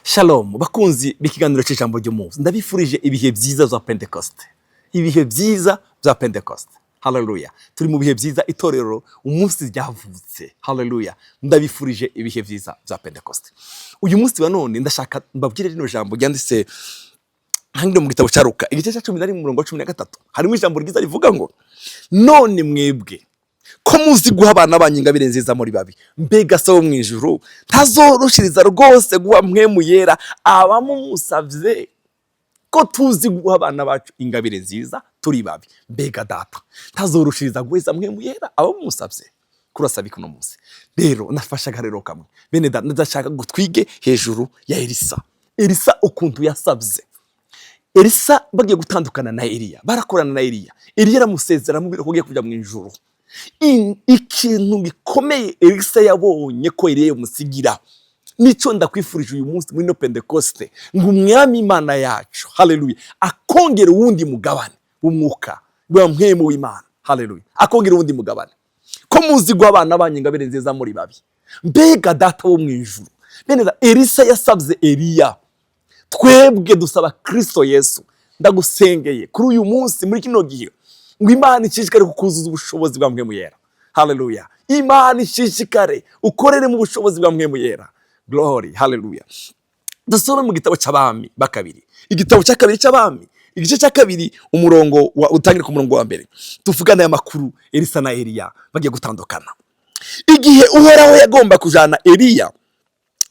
Shalom bakunzi b'ikiganiro cy'ijambo ry'umunsi, ndabifurije ibihe byiza bya Pentecoste, ibihe byiza bya Pentecoste. Haleluya! Turi mu bihe byiza, itorero umunsi ryavutse. Haleluya! Ndabifurije ibihe byiza bya Pentecoste. Uyu munsi wa none ndashaka mbabwire rino jambo ryanditse hano mu gitabo cya Luka, igice cya 11, umurongo wa 13. Harimo ijambo ryiza rivuga ngo: "None mwebwe ko muzi guha abana banyu ingabire nziza muri babi, mbega Se wo mu ijuru ntazoroshiriza rwose guha Mpwemu Yera abamumusavye?" Ko tuzi guha abana bacu ingabire nziza turi babi, mbega Data ntazoroshiriza guheza Mpwemu Yera abamumusavye? Kurasaba kuno munsi rero nafashe akarero kamwe, bene data, ndashaka ngo twige hejuru ya Elisa. Elisa ukuntu yasabye. Elisa bagiye gutandukana na Eliya, barakorana na Eliya, Eliya aramusezera, amubwira ko agiye kujya mu ijuru. Ikintu gikomeye Elisa yabonye ko Eliya yamusigira, nicyo ndakwifurije uyu munsi muri no Pentecoste, ngo Umwami Imana yacu, haleluya, akongera uwundi mugabane w'umwuka wa Mpwemu w'Imana. Haleluya! Akongera uwundi mugabane. Ko muzi guha abana banyu ingabire nziza muri babi, mbega Data wo mu ijuru? Bene data, Elisa yasabye Eliya, twebwe dusaba Kristo Yesu. Ndagusengeye kuri uyu munsi, muri kino gihe, ngo Imana ishishikare kukuzuza ubushobozi bwa Mpwemu Yera. Haleluya! Imana ishishikare ukorere mu bushobozi bwa Mpwemu Yera. Glory, haleluya! Dusome mu gitabo cy'Abami bakabiri, igitabo cya kabiri cy'Abami, igice cya kabiri, umurongo wa utangire ku murongo wa mbere. Tuvugane aya makuru: Elisa na Eliya bagiye gutandukana. Igihe Uhoraho yagomba kujana Eliya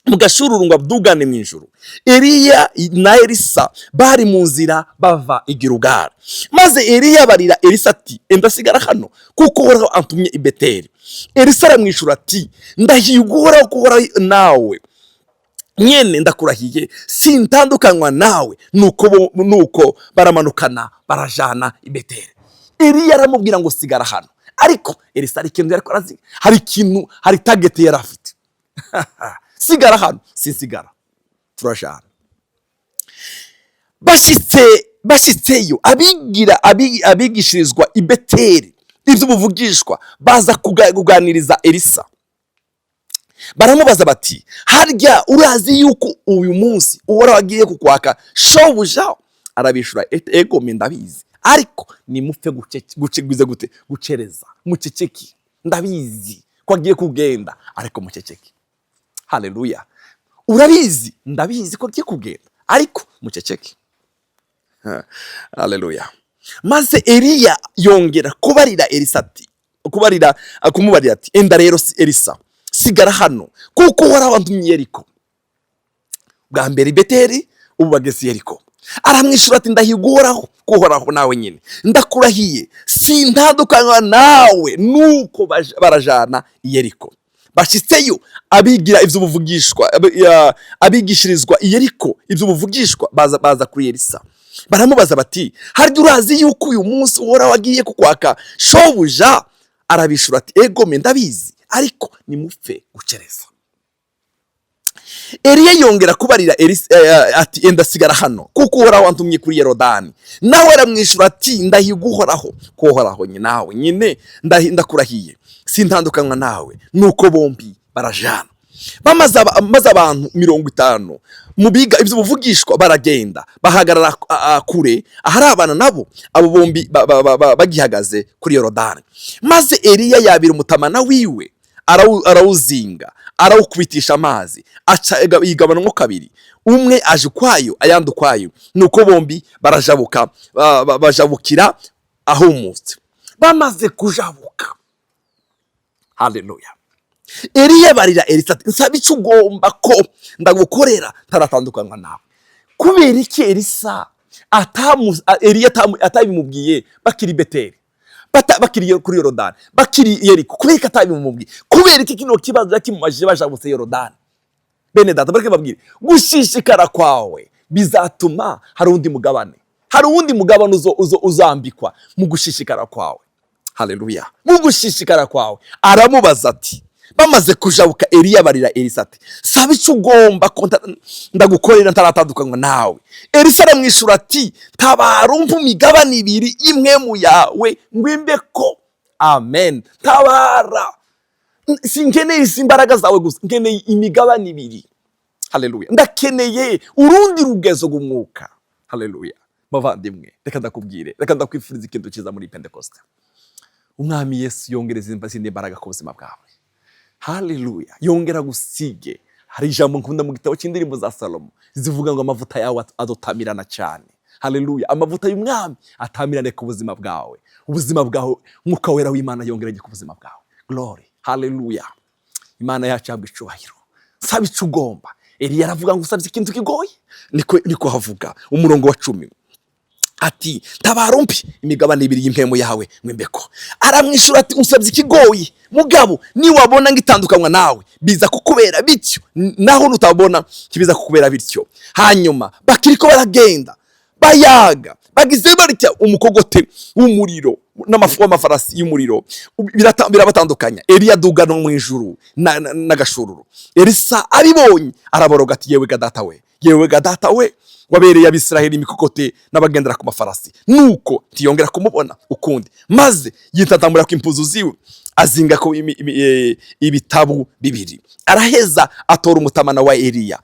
mu gashururu ngo abdugane mu ijuru, Eliya na Elisa bari mu nzira bava i Gilugala. Maze Eliya abarira Elisa ati: "Enda sigara hano, kuko Uhoraho antumye i Beteli." Elisa aramwishura ati: "Ndahiye Uhoraho ko Uhoraho nawe nyene, ndakurahiye, sintandukanywa nawe." Nuko baramanukana, barajana i Beteli. Eliya aramubwira ngo sigara hano, ariko Elisa hari ikintu yariko arazi, hari ikintu, hari target yari afite. "Sigara hano." "Sinsigara, turajana." Bashyitseyo, abigira abigishirizwa i Beteli iby'ubuvugishwa baza kuganiriza Elisa. Baramubaza bati: "Harya urazi yuko uyu munsi Uhoraho agiye kukwaka shobuja?" Arabishura: "Ego me, ndabizi, ariko nimupfe guce gute gucereza, muceceke. Ndabizi ko agiye kugenda, ariko muceceke." Haleluya! Urabizi? Ndabizi ko agiye kugenda, ariko muceceke. Haleluya! Maze Eliya yongera kubarira Elisa ati, kubarira, kumubarira ati: "Enda rero, Elisa, sigara hano, kuko Uhoraho antumye Yeriko." Bwa mbere i Beteli, ubu bageze i Yeriko. Aramwishyura ati: "Ndahiga Uhoraho ko Uhoraho nawe nyine, ndakurahiye, sintandukanywa nawe." Nuko barajana i Yeriko. Bashyitseyo, abigira iby'ubuvugishwa, abigishirizwa i Yeriko iby'ubuvugishwa baza kuri Elisa, baramubaza bati: "Harya urazi yuko uyu munsi Uhoraho agiye kukwaka shobuja?" Arabishura ati: "Egome, ndabizi, ariko nimupfe gucereza." Eliya yongera kubarira Elisa ati: "Enda sigara hano, kuko Uhoraho antumye kuri Yorodani." Nawe aramwishyura ati: "Ndahiga Uhoraho ko Uhoraho nawe nyine, ndakurahiye, sintandukanywa nawe." Nuko bombi barajana. Maze abantu 50 mu biga iby'ubuvugishwa baragenda, bahagarara kure aharabana nabo, abo bombi bagihagaze kuri Yorodani. Maze Eliya yabira umutamana wiwe, arawuzinga, arawukubitisha amazi, aca yigabanamo kabiri, umwe aje ukwayo, ayandi ukwayo. Nuko bombi barajabuka, bajabukira ahumutse. Bamaze kujabuka, haleluya, Eliya barira Elisa ati: "Nsaba icyo ugomba ko ndagukorera ntaratandukanywa nawe." Kubera iki Elisa Eliya atabimubwiye bakiri i Beteli, bakiri kuri Yorodani, bakiri i Yeriko? Kubera iki atabimubwiye? Kubera iki kino kibazo yakimubajije bajabutse Yorodani? Bene data, bareke babwire: gushishikara kwawe bizatuma hari undi mugabane, hari uwundi mugabane uzambikwa mu gushishikara kwawe. Haleluya! Mu gushishikara kwawe. Aramubaza ati, bamaze kujabuka, Eliya barira Elisa ati: "Saba icyo ugomba ko ndagukorera ntaratandukanywa nawe." Elisa aramwishyura ati: "Tabara umpe imigabane ibiri imwe mu yawe ngo imbe ko." Amen. Tabara, sinkeneye izi imbaraga zawe gusa, nkeneye imigabane ibiri. Haleluya! Ndakeneye urundi rugezo rw'umwuka. Haleluya! Bavandimwe, reka ndakubwire, reka ndakwifuriza ikintu cyiza muri Pentekoste. Umwami Yesu yongereza izindi mbaraga ku buzima bwawe. Haleluya! Yongera gusige. Hari ijambo nkunda mu gitabo cy'Indirimbo za Salomo zivuga ngo amavuta yawe adotamirana cyane. Haleluya! Amavuta y'Umwami atamirane ku buzima bwawe, ubuzima bwawe. Umwuka Wera w'Imana yongeranye ku buzima bwawe. Glory, haleluya! Imana yacu yabwa icubahiro. Saba icyo ugomba. Eliya aravuga ngo usabye ikintu kigoye. Niko havuga umurongo wa 10 ati: "Tabara umpe imigabane ibiri y'impemu yawe mwimbeko." Aramwishyura ati: "Usabye ikigoye, mugabo niwabona ngo itandukanywa nawe biza kukubera bityo, naho nutabona kibiza kukubera bityo." Hanyuma bakiriko baragenda bayaga, bagize batya, umukogote w'umuriro n'amafu w'amafarasi y'umuriro birabatandukanya. Eliya aduga no mu ijuru n'agashururu. Elisa abibonye araboroga ati: "Yewe ga data we, yewe ga data we, wabereye Abisiraheli imikogote n'abagendera ku mafarasi!" Nuko ntiyongera kumubona ukundi. Maze yitatambura ku impuzu ziwe, azinga ko ibitabu bibiri, araheza atora umutamana wa Eliya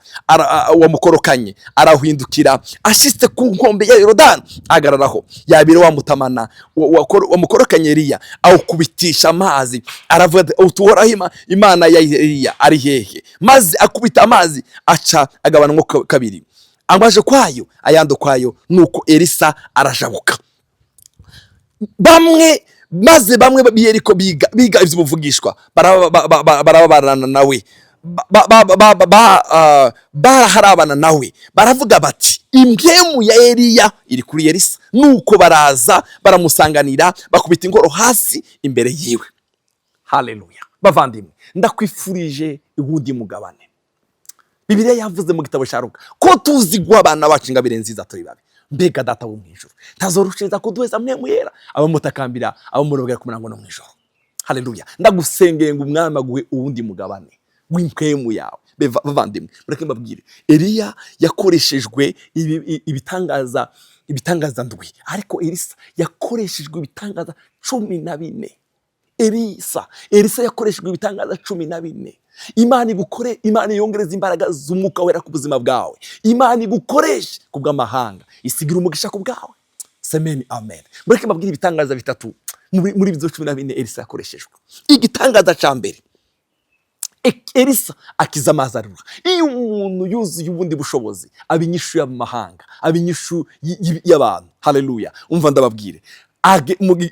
wamukorokanye, arahindukira. Ashitse ku nkombe ya Yorodani ahagararaho, yabira wa mutamana wamukorokanye Eliya, awukubitisha amazi, aravuga ati: "Uhoraho Imana ya Eliya ari hehe?" Maze akubita amazi, aca agabanwa kabiri, amaje kwayo ayandi ukwayo. Nuko Elisa arajabuka. Bamwe maze bamwe b'Yeriko biga ivy'ubuvugishwa barababarana nawe, baraharabana nawe, baravuga bati: "Impemu ya Eliya iri kuri Elisa." Nuko baraza baramusanganira, bakubita ingoro hasi imbere yiwe. Haleluya! Bavandimwe, ndakwifurije uwundi mugabane. Bibiliya yavuze mu gitabo cya Luka ko tuzi guha abana bacu ingabire nziza turi babi. Mbega Data wo mu ijuru ntazorosheza kuduheza Mpwemu Yera abamutakambira, abamurogera ku murango no mu ijoro? Haleluya! Ndagusengeye ngo Umwami aguhe uwundi mugabane w'impwemu yawe. Bavandimwe, mureke mbabwire, Eliya yakoreshejwe ibitangaza ndwi, ariko Elisa yakoreshejwe ibitangaza 14. Elisa yakoreshejwe ibitangaza 14. Imana igukore, Imana yongereza imbaraga z'Umwuka Wera ku buzima bwawe. Imana igukoreshe ku bw'amahanga, isigira umugisha ku bwawe. Semeni amen. Mureke mbabwire ibitangaza bitatu muri ibyo 14 Elisa yakoreshejwe. Igitangaza cya mbere, Elisa akiza amazi arura. Iyo umuntu yuzuye ubundi bushobozi, aba inyishu y'amahanga, aba inyishu y'abantu. Haleluya! Umva ndababwire.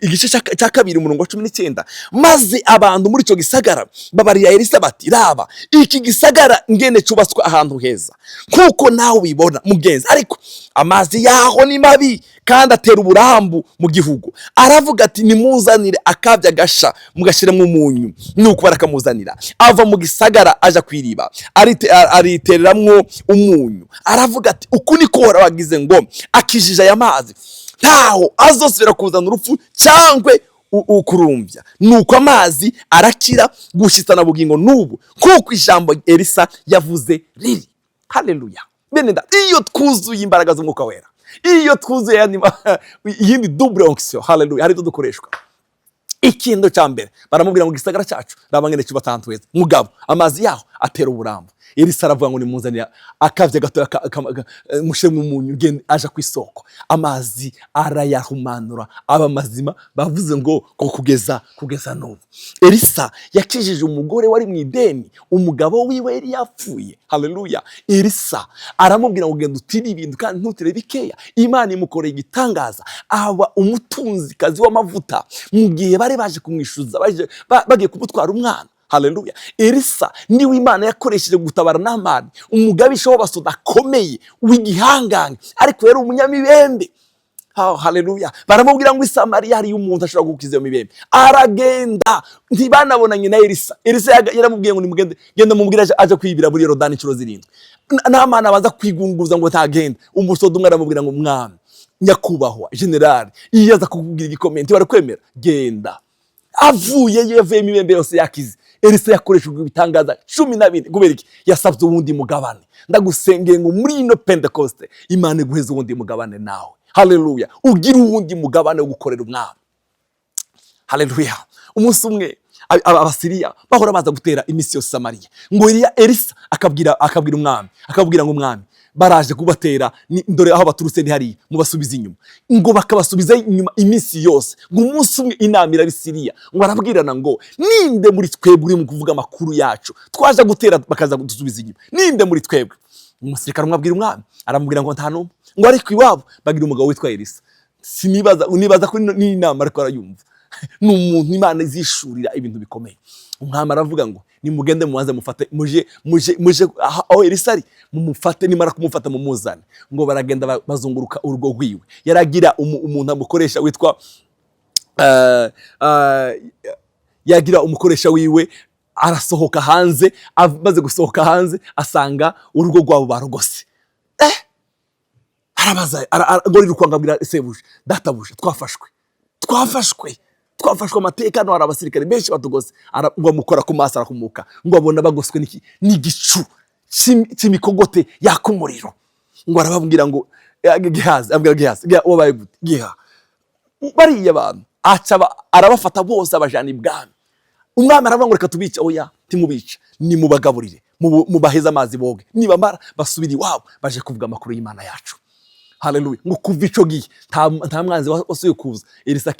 Igice cya kabiri, umurongo wa 19: maze abantu muri icyo gisagara babarira Elisa bati: "Raba iki gisagara ngene cyubatswe ahantu heza, nk'uko nawe ubibona mugenzi, ariko amazi yaho ni mabi kandi atera uburambu mu gihugu." Aravuga ati: "Nimuzanire akabya gasha mugashyiramo umunyu." Nuko barakamuzanira. Ava mu gisagara aja ku iriba, aritereramwo umunyu, aravuga ati: "Uku niko Uhoraho wagize ngo akijije aya mazi, ntaho azosubira kuzana urupfu cyangwa ukurumbya." Nuko amazi arakira gushitsa na bugingo n'ubu, kuko ijambo Elisa yavuze riri. Haleluya! Bene da, iyo twuzuye imbaraga z'Umwuka Wera, iyo twuzuye iyindi double onction, haleluya, hari ibyo dukoreshwa. Ikintu cya mbere, baramubwira ngo: "Igisagara cyacu raba ngene cyubatse ahantu heza, mugabo amazi yaho atera uburambo." Elisa aravuga ngo: "Nimuzanira akavye gatoya, mushiremo umunyu." Genda aja ku isoko, amazi arayahumanura aba mazima. Bavuze ngo kugeza n'ubu. Elisa yakijije umugore wari mu ideni, umugabo wiwe yari yapfuye. Haleluya! Elisa aramubwira ngo: "Genda utire ibintu kandi ntutire bikeya." Imana imukoreye igitangaza, aba umutunzikazi w'amavuta mu gihe bari baje kumwishyuza, bagiye kumutwara umwana. Haleluya! Elisa niwe Imana yakoresheje gutabara Namani, umugabisha w'abasoda akomeye w'igihangange, ariko yari umunyamibembe. Oh, haleluya! Baramubwira ngo i Samariya hariyo umuntu ashobora gukiza iyo mibembe. Aragenda, ntibanabonanye na Elisa. Elisa yaramubwiye ngo: "Nimugende, genda mumubwire aje kwibira muri Yorodani inshuro zirindwi." Namani abanza kwigunguza ngo ntagenda. Umusoda umwe aramubwira ngo: "Mwami, nyakubahwa generali, iyo aza kukubwira igikomeye ntiwarakwemera? Genda." Avuyeyo, yavuyemo imibembe yose yakize. Elisa yakoreshejwe ibitangaza 14. Kubera iki? Yasabye uwundi mugabane. Ndagusengeye ngo muri ino Pentekoste Imana iguheze uwundi mugabane nawe. Haleluya! Ugire uwundi mugabane wo gukorera Umwami. Haleluya! Umunsi umwe Abasiriya bahora baza gutera iminsi yose Samariya. Ngo Eliya, Elisa akabwira umwami, akabwira ngo: "Umwami, baraje kubatera, dore aho baturutse ni hariya, mubasubize inyuma." Ngo bakabasubiza inyuma iminsi yose. Ngo umunsi umwe inama irabisiriya, ngo barabwirana ngo: "Ninde muri twebwe uri mu kuvuga amakuru yacu? Twaje gutera bakaza kudusubiza inyuma, ninde muri twebwe?" Umusirikare umwe abwira umwami, aramubwira ngo: "Nta n'umwe." Ngo ariko iwabo bagira umugabo witwa Elisa. Sinibaza, nibaza ko n'inama ariko arayumva, ni umuntu Imana izishurira ibintu bikomeye. Umwami aravuga ngo: "Nimugende mubanze mufate, muje aho Elisa ari, mumufate, nimara kumufata mumuzane." Ngo baragenda, bazunguruka urugo rwiwe. Yaragira umuntu amukoresha witwa yagira umukoresha wiwe, arasohoka hanze. Amaze gusohoka hanze asanga urugo rwabo barugose. Arabaza, ngo rirukwanga, abwira sebuja: "Databuja, twafashwe, twafashwe, twafashwe amateka. Hano hari abasirikare benshi batugose." Ngo amukora ku maso, arakumuka, ngo abona bagoswe n'igicu cy'imikogote yaka umuriro. Ngo arababwira ngo: "Gehazi," abwira Gehazi: "Wabaye gute Geha? Bariya bantu." Aca arabafata bose, abajana ibwami. Umwami aravuga ngo: "Reka tubice." "Oya, ntimubica, nimubagaburire, mubaheze amazi boge, nibamara basubira iwabo baje kuvuga amakuru y'Imana yacu." Haleluya! Ngo kuva ico gihe nta mwanzi wasubiye kuza Elisa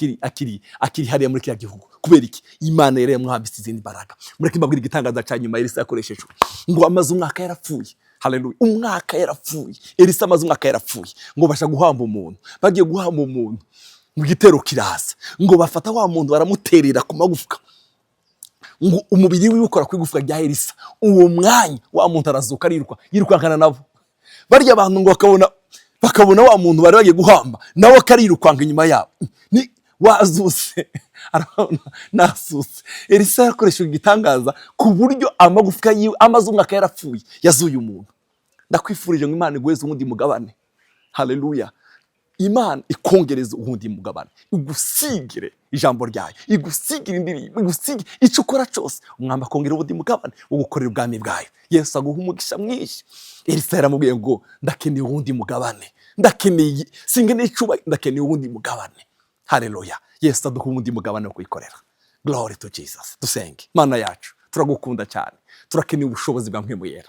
akiri hariya muri kiriya gihugu. Kubera iki? Imana yari yamwambitse izindi mbaraga. Mureke mbabwire igitangaza ca nyuma Elisa yakoreshejwe. Ngo amaze umwaka yarapfuye. Haleluya! Umwaka yarapfuye, Elisa amaze umwaka yarapfuye. Ngo basha guhamba umuntu. Bagiye guhamba umuntu, ngo igitero kiraza, ngo bafata wa muntu baramuterera ku magufwa, ngo umubiri wiwe ukora ku igufwa rya Elisa. Uwo mwanya wa muntu arazuka, ariruka, yirukankana nabo barya abantu. Ngo bakabona wa muntu bari bagiye guhamba nawe akarirukanka inyuma yabo, ni wazuse, arabona nasuse. Elisa yakoresheje igitangaza ku buryo amagufwa yiwe amaze umwaka yarapfuye yazuye umuntu. Ndakwifurije ngo Imana iguheze uwundi mugabane. Haleluya! Imana ikongereza uwundi mugabane, igusigire ijambo ryayo, igusigire indirimbo, igusigire icyo ukora cyose. Umwami akongera uwundi mugabane wo gukorera ubwami bwayo. Yesu aguha umugisha mwinshi. Elisa yaramubwiye ngo: "Ndakeneye uwundi mugabane, ndakeneye, sinkeneye icyubahiro, ndakeneye uwundi mugabane." Haleluya! Yesu aduha uwundi mugabane wo kuyikorera. Glory to Jesus! Dusenge. Mana yacu, turagukunda cyane, turakeneye ubushobozi bwa Mpwemu Yera.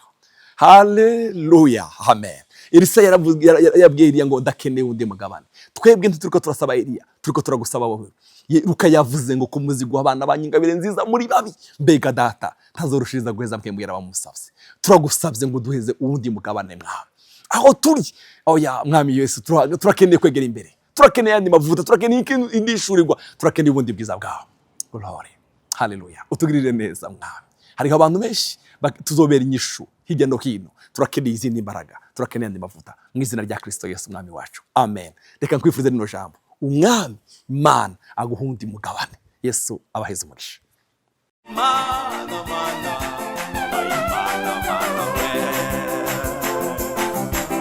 Haleluya, amen. Elisa yabwiye Eliya ngo: "Ndakeneye undi mugabane." Twebwe ntituriko turasaba Eliya, turiko turagusaba wowe. Luka yavuze ngo kumuzigo abana banyu ingabire nziza muri babi, mbega Data ntazorushiriza guheza Mpwemu Yera bamusavye? Turagusabye ngo duheze uwundi mugabane, Mwami, aho turi. Oya, Mwami Yesu, turakeneye kwegera imbere, turakeneye andi mavuta, turakeneye indi shurirwa, turakeneye ubundi bwiza bwawe. Glory, haleluya! Utugirire neza, Mwami. Hariho abantu benshi tuzobera inyishu hirya no hino. Turakeneye izindi mbaraga, turakeneye andi mavuta, mu izina rya Kristo Yesu Umwami wacu, amen. Reka nkwifurize rino jambo: Umwami Imana aguha undi mugabane. Yesu abaheze umugisha. Ma